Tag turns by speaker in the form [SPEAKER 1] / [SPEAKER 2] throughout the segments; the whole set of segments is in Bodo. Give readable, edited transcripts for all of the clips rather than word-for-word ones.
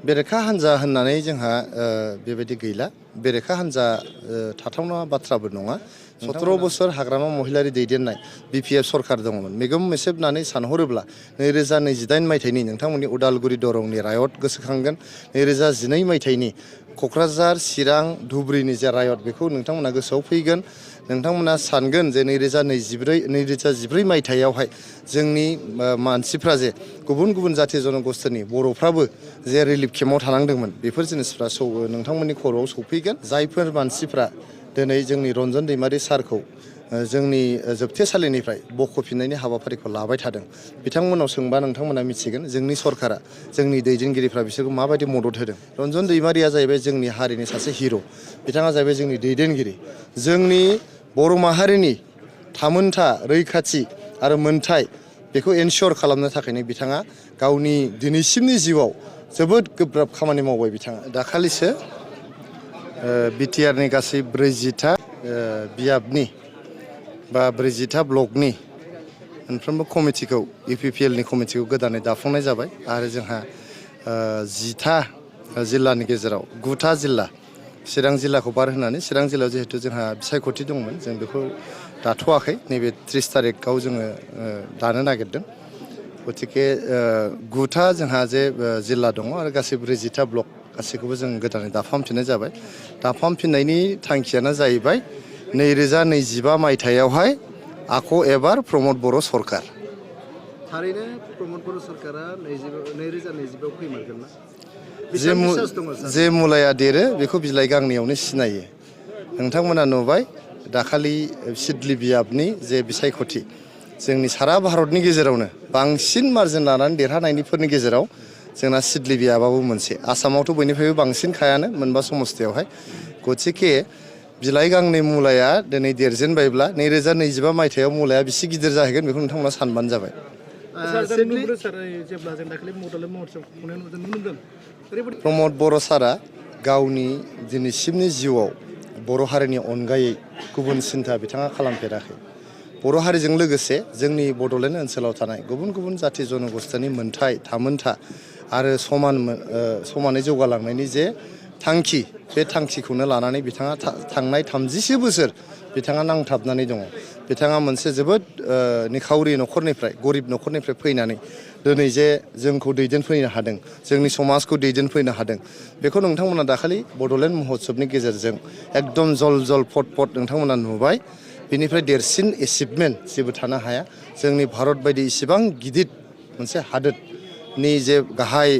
[SPEAKER 1] बेरेखा हान्जा होननानै जोंहा बेबायदि गैला। बेरेखा हान्जा थाथावना बाथ्राबो नङा। 17 बोसोर हाग्रामा महिलारि दैदेननाय बिपिएफ सरकार दङमोन। मेगन मेसेबनानै सानहरोब्ला 2028 मायथाइनि नोंथांमोननि उदालगुरि दरंनि रायट गोसोखांगोन। 2012 मायथाइनि क'क्राझार चिरां धुबुरीनि जे रायट बेखौ नोंथांमोना गोसोआव फैगोन। नोंथांमोना सानगोन जे 2014 मायथाइयावहाय जोंनि मानसिफ्रा जे गुबुन गुबुन जाथि जनगोष्ठीनि बर'फ्राबो जे रिलिफ केम्पआव थानांदोंमोन बेफोर जिनिसफ्रा नोंथांमोननि खर'आव सौफैगोन। जायफोर मानसिफ्रा दिनै जोंनि रन्जन दैमारि सारखौ जोंनि जोबथेसालिनिफ्राय बख'फिननायनि हाबाफारिखौ लाबाय थादों बिथांमोनाव सोंबा नोंथांमोना मिथिगोन जोंनि सरकारा जोंनि दैदेनगिरिफ्रा बिसोरखौ माबायदि मदद होदों। रन्जन दैमारिया जाहैबाय जोंनि हारिनि सासे हिर'। बिथाङा जाहैबाय जोंनि दैदेनगिरि। जोंनि बर' माहारिनि थामोनथा रैखाथि आरो मोनथाय बेखौ एनश्योर खालामनो थाखायनो बिथाङा गावनि दिनैसिमनि जिउआव जोबोद गोब्राब खामानि मावबाय। बिथाङा दाखालिसो बिटिआरनि गासै 40था बियाबनि बा 40था ब्लकनि मोनफ्रोमबो कमिटिखौ इउपिपिएलनि कमिटिखौ गोदानै दाफुंनाय जाबाय आरो जोंहा 10था जिल्लानि गेजेराव 9था जिल्ला चिरां जिल्लाखौ बार होनानै चिरां जिल्लायाव जिहेतु जोंहा बिसायख'थि दंमोन जों बेखौ दाथ'वाखै। नैबे 30 थारिखआव जोङो दानो नागिरदों। गतिके 9था जोंहा जे जिल्ला दङ आरो गासै 40था ब्लक गासैखौबो जों गोदानै दाफामफिननाय जाबाय। दाफामफिननायनि थांखियानो जाहैबाय 2025 मायथाइयावहाय आख' एबार प्रमद बर' सरकार।
[SPEAKER 2] थारैनो प्रमद बर' सरकारा 2025आव फैमारगोन ना?
[SPEAKER 1] जे मुलाया देरो बेखौ बिलाइ गांनैयावनो सिनायो। नोंथांमोना नुबाय दाखालि सिडली बियाबनि जे बिसायख'थि जोंनि सारा भारतनि गेजेरावनो बांसिन मार्जिन लानानै देरहानायनिफोरनि गेजेराव जोंना सिडली बियाबाबो मोनसे। आसामावथ' बयनिफ्रायबो बांसिन खायानो मोनबा समस्थियावहाय। गतिके बिलाइ गांनै मुलाया दिनै देरजेनबायब्ला 2025 मायथाइयाव मुलाया बेसे गिदिर जाहैगोन बेखौ नोंथांमोना सानबानो जाबाय। प्रमद बर' सारा गावनि दिनैसिमनि जिउआव बर' हारिनि अनगायै गुबुन सिन्था बिथाङा खालामफेराखै। बर' हारिजों लोगोसे जोंनि बड'लेण्ड ओनसोलाव थानाय गुबुन गुबुन जाथि जनगोष्ठीनि मोनथाय थामोनथा आरो समानै जौगालांनायनि जे थांखि बे थांखिखौनो लानानै बिथाङा थांनाय 30 बोसोर बिथाङा नांथाबनानै दङ। बिथाङा मोनसे जोबोद निखावरि न'खरनिफ्राय गरिब न'खरनिफ्राय फैनानै दिनै जे जोंखौ दैदेनफैनो हादों जोंनि समाजखौ दैदेनफैनो हादों बेखौ नोंथांमोना दाखालि बड'लेण्ड महोत्सबनि गेजेरजों एकदम जल जल फट फट नोंथांमोना नुबाय। बिनिफ्राय देरसिन एचिभमेन्ट जेबो थानो हाया। जोंनि भारत बायदि इसिबां गिदिर मोनसे हादोरनि जे गाहाय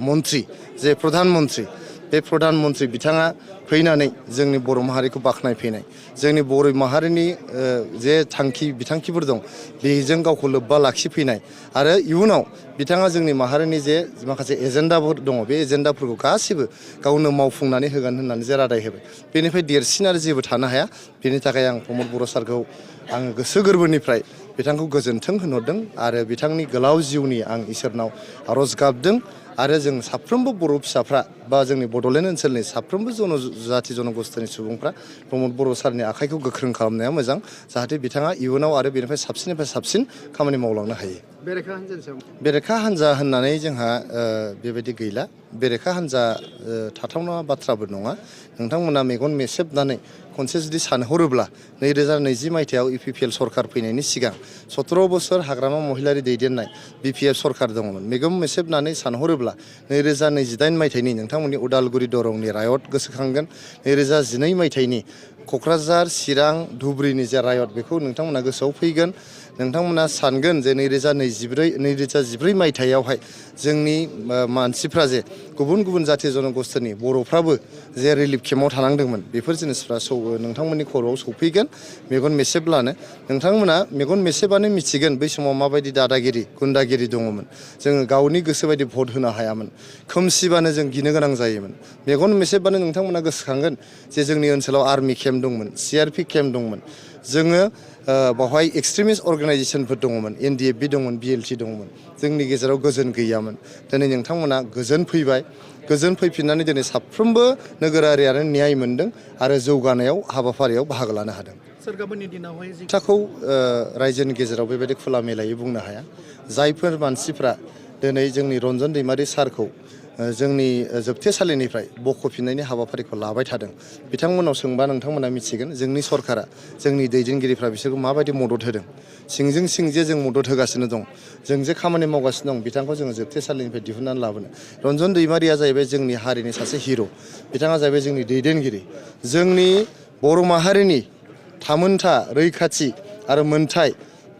[SPEAKER 1] मन्त्रि जे प्रधान मन्त्रि बे प्रधान मन्त्रि बिथाङा फैनानै जोंनि बर' माहारिखौ बाख्नायफैनाय जोंनि बर' माहारिनि जे बिथांखिफोर दं बेजों गावखौ लोब्बा लाखिफैनाय आरो इयुनाव बिथाङा जोंनि माहारिनि जे माखासे एजेन्डाफोर दङ बे एजेन्डाफोरखौ गासिबो गावनो मावफुंनानै होगोन होननानै जे रादाय होबाय बेनिफ्राय देरसिन आरो जेबो थानो हाया। बेनि थाखाय आं प्रमद बर' सारखौ आङो गोसो गोरबोनिफ्राय बिथांखौ गोजोन्थों होनहरदों आरो बिथांनि गोलाव जिउनि आं इसोरनाव आर'ज गाबदों आरो जों साफ्रोमबो बर' फिसाफ्रा बा जोंनि बड'लेण्ड ओनसोलनि साफ्रोमबो जाथि जनगोष्ठीनि सुबुंफ्रा प्रमद बर' सारनि आखाइखौ गोख्रों खालामनाया मोजां जाहाथे बिथाङा इयुनाव आरो बेनिफ्राय साबसिननिफ्राय साबसिन खामानि मावलांनो हायो। बेरेखा हान्जा होननानै जोंहा बेबायदि गैला। बेरेखा हान्जा थाथावना बाथ्राबो नङा। नोंथांमोना मेगन मेसेबनानै खनसे जुदि सानहरोब्ला 2020 मायथाइयाव इउपिपिएल सरकार फैनायनि सिगां 17 बोसोर हाग्रामा महिलारि दैदेननाय बिपिएफ सरकार दङमोन। मेगन मेसेबनानै सानहरोब्ला 2028 मायथाइनि नोंथांमोननि उदालगुरि दरंनि रायट गोसोखांगोन। 2012 मायथाइनि क'क्राझार चिरां धुबुरीनि जे रायट बेखौ नोंथांमोना गोसोआव फैगोन। नोंथांमोना सानगोन जे 2014 मायथाइयावहाय जोंनि मानसिफ्रा जे गुबुन गुबुन जाथि जनगोष्ठीनि बर'फ्राबो जे रिलिफ केम्पआव थानांदोंमोन बेफोर जिनिसफ्रा नोंथांमोननि खर'आव सौफैगोन मेगन मेसेबब्लानो। नोंथांमोना मेगन मेसेबानो मिथिगोन बै समाव माबायदि दादागिरि गुन्दागिरि दङमोन। जोङो गावनि गोसो बायदि भट होनो हायामोन। खोमसिबानो जों गिनो गोनां जायोमोन। मेगन मेसेबबानो नोंथांमोना गोसोखांगोन जे जोंनि ओनसोलाव आर्मि केम्प दंमोन CRP केम्प दंमोन। जोङो बावहाय एक्सट्रिमिस्ट अर्गानाइजेसनफोर दङमोन NDFB दंमोन BLT दंमोन। जोंनि गेजेराव गोजोन गैयामोन। दिनै नोंथांमोना गोजोन फैबाय। गोजोन फैफिननानै दिनै साफ्रोमबो नोगोरारियानो न्याय मोनदों आरो जौगानायाव हाबाफारियाव बाहागो लानो हादों। खोथाखौ रायजोनि गेजेराव बेबायदि खुला मेलायै बुंनो हाया। जायफोर मानसिफ्रा दिनै जोंनि रन्जन दैमारि सारखौ जोंनि जोबथेसालिनिफ्राय बख'फिननायनि हाबाफारिखौ लाबाय थादों। बिथांमोनाव सोंबा नोंथांमोना मिथिगोन जोंनि सरकारा जोंनि दैदेनगिरिफ्रा बिसोरखौ माबायदि मदद होदों। सिंजों सिं जे जों मदद होगासिनो दं, जों जे खामानि मावगासिनो दं, बिथांखौ जोङो जोबथेसालिनिफ्राय दिहुननानै लाबोनो। रन्जन दैमारिया जाहैबाय जोंनि हारिनि सासे हिर'। बिथाङा जाहैबाय जोंनि दैदेनगिरि। जोंनि बर' माहारिनि थामोनथा, रैखाथि आरो मोनथाय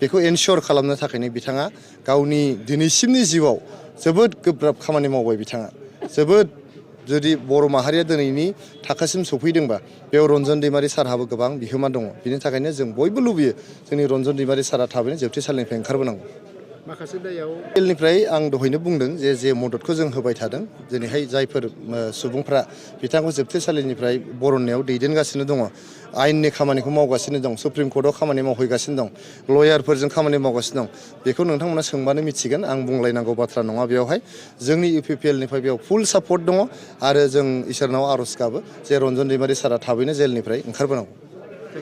[SPEAKER 1] बेखौ एनसर खालामनो थाखायनो बिथाङा गावनि दिनैसिमनि जिउआव जोबोद गोब्राब खामानि मावबाय बिथाङा। जोबोद जुदि बर' माहारिया दिनैनि थाखोसिम सफैदोंबा बेयाव रन्जन दैमारि सारहाबो गोबां बिहोमा दङ। बिनि थाखायनो जों बयबो लुबैयो जोंनि रन्जन दैमारि सारा थाबैनो जोबथेसालिनिफ्राय ओंखारबोनांगौ।
[SPEAKER 2] माखासे दायाव
[SPEAKER 1] जेलनिफ्राय आं दहायनो बुंदों जे मददखौ जों होबाय थादों। दिनैहाय जायफोर सुबुंफ्रा बिथांखौ जोबथेसालिनिफ्राय बरननायाव दैदेनगासिनो दङ, आयेननि खामानिखौ मावगासिनो दं, सुप्रिम कर्टआव खामानि मावहैगासिनो दं, लयारफोरजों खामानि मावगासिनो दं, बेखौ नोंथांमोना सोंबानो मिथिगोन। आं बुंलायनांगौ बाथ्रा नङा बेयावहाय। जोंनि UPPLनिफ्राय बेयाव फुल सापर्ट दङ आरो जों इसोरनाव आर'ज गाबो जे रन्जन दैमारि सारा थाबैनो जेलनिफ्राय ओंखारबोनांगौ।